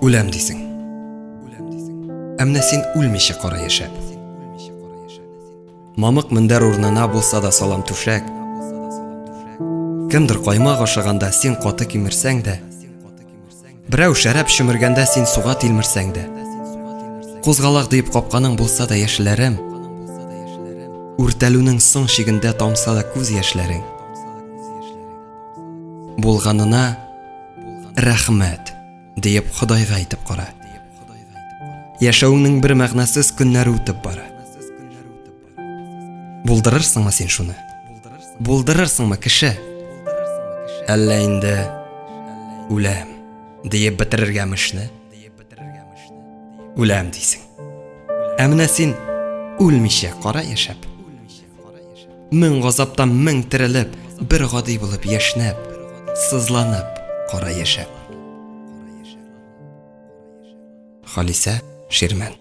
Үләм дисең. Ә менә син үлмичә кара яшәп. Мамык мендәр урынына булса да салам түшәк. Кемдер каймак ашаганда син каты кимерсәң дә, берәү шәраб чөмергәндә син суга тилмерсәң дә, кузгалак диеп капканың булса да яшьләрем, үртәлүнең соң чигендә тамса да күз яшьләрең. Булганына рәхмәт, диеп Ходайга әйтеп кара. Яшәүеңнең бер мәгънәсез көннәре үтеп бара. Булдырырсыңмы син шуны? Булдырырсыңмы, кеше? Әллә инде үләм диеп бетерергәме эшне? Үләм дисең. Ә менә син үлмичә кара яшәп. Мең газаптан мең терелеп, бер гади булып яшьнәп, сызланып кара яшәп. Халисә Ширмән.